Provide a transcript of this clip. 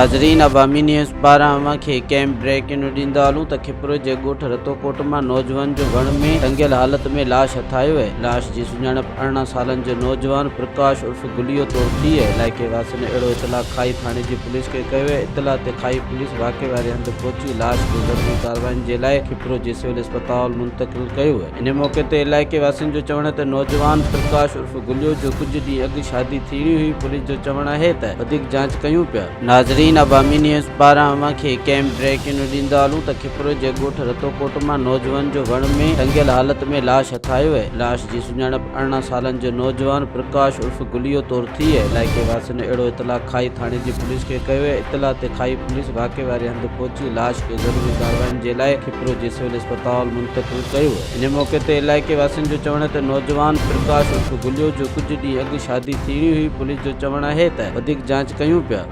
ناظرين عوامي نيوز پاران اوهان کي ڪنهن بريڪ نيوز ڏيندا هلون ته کپرو جي ڳوٺ رتوڪوٽ مان نوجوان جو وڻ ۾ ٽنگيل حالت ۾ لاش هٿ آيو آهي. لاش جي سڃاڻپ 18 سالن جي نوجوان پرڪاش عرف گليو طور ٿي آهي. علائقي واسين اهڙو اطلاع کائي ٿاڻي جي پوليس کي ڪيو آهي. اطلاع تي کائي پوليس واقعي واري هنڌ پهچي لاش کي ضروري ڪارروائين جي لاء کپرو جي سول اسپتال منتقل ڪيو آهي. ان موقعي تي علائقي واسين جو چوڻ آهي ته نوجوان پرڪاش عرف گليو جو ڪجهه ڏينهن اڳ شادي ٿيڻي هئي، پوليس جو چوڻ آهي ته وڌيڪ جاچ ڪيون پيا. ناظرين عوامي نيوز پاران اوهان کي ڪنهن بريڪنگ نيوز ڏيندا هلون ته کپرو جي ڳوٺ رتوڪوٽ مان نوجوان جو وڻ ۾ ٽنگيل حالت ۾ لاش هٿ آيو آهي. لاش جي سڃاڻپ 18 سالن جي نوجوان پرڪاش عرف گليو طور ٿي آهي. علائقي واسين اهڙو اطلاع کائي ٿاڻي جي پوليس کي ڪيو آهي. اطلاع تي کائي پوليس واقعي واري هنڌ پهچي لاش کي ضروري ڪارروائين جي لاء کپرو جي سول اسپتال منتقل ڪيو. ان موقعي تي علائقي واسين جو چوڻ آهي ته نوجوان پرڪاش عرف گليو جو ڪجهه ڏينهن اڳ شادي ٿيڻي هئي، پوليس جو چوڻ آهي ته وڌيڪ جاچ ڪيون پيا.